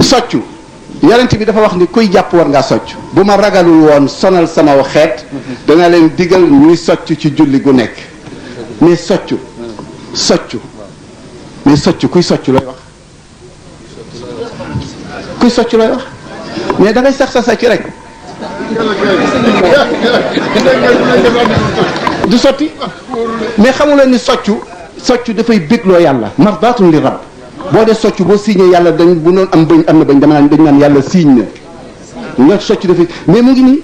soccu yonent bi dafa wax ni kuy jàpp war ngaa soccu bu ma ragalul woon sonal sama xeet dana leen digal ñuy soccu ci julli gu nekk mais soccu mais soccu kuy soccu looy wax kuy soccu looy wax mais da ngay sax sa soccu rek du sotti mais xamu leen ni soccu dafay bégloo yàlla mardatun li rabb boo dee soccu boo signé yàlla dañ bu noonu am bëñ am na bëñ dama naan dañ naan yàlla signe na nga soccu dafay mais mu ngi nii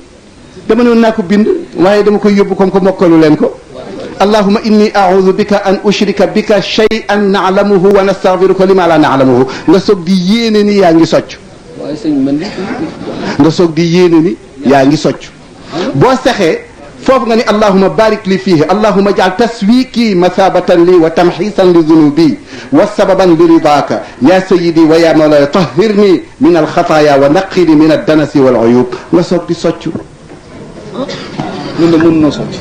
dama ne woon naa ko bind waaye dama koy yóbbu comme que mokkalu leen ko allahumma inni a'udhu bika an ushrika bika shay'an na'lamuhu wa nastaghfiruka lima la na'lamuhu nga soog di yéene ni yaa ngi soccu nga soog di yéene ni yaa ngi soccu boo sexee foofu nga ni allahuma barik li fihi allahuma jaal taswiki mathabatan li wa tamxisan li dunubi wa sababan li ridaka ya sayidi wa ya mawlaya tahirni min alxataaya wa naqini min addanasi wal uyub nga soog di soccu ñun de mën noo socc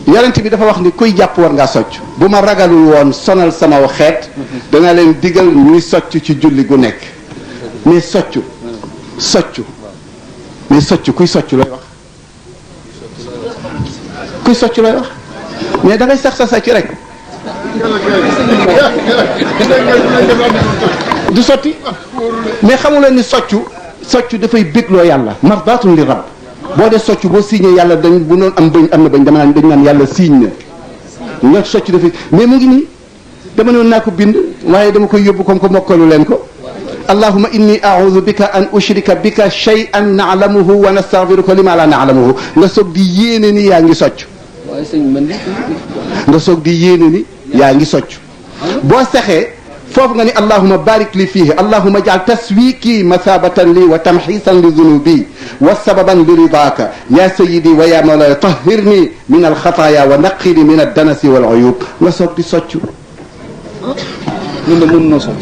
yonent bi dafa wax ni kuy jàpp war ngaa socc bu ma ragalul woon sonal sama xeet dana leen digal ñuy socc ci julli gu nekk mais soccu mais soccu kuy soccu looy wax kuy soccu looy wax mais da ngay sax sa soccu rek du sotti mais xamu leen ni soccu dafay bégloo yàlla mardatun li rabb boo dee soccu boo signé yàlla dañ bu noonu am bëñ am na bëñ dama naan dañ naan yàlla signe na nga soccu dafay mais mu ngi nii dama ne woon naa ko bind waaye dama koy yóbbu comme que mokkalu leen ko allahumma inni a'udhu bika an ushrika bika shay'an na'lamuhu wa nastaghfiruka lima la na'lamuhu nga soog di yéene ni yaa ngi soccu nga soog di yéene ni yaa ngi soccu boo sexee foofu nga ni allahuma barik li fihi allahuma jaal taswiki mathabatan li wa tamxisan li dunubi wa sababan li ridaka ya sayidi wa ya mawlaya tahirni min alxataaya wa naqini min addanasi wal uyub nga soog di soccu ñun de mën noo socc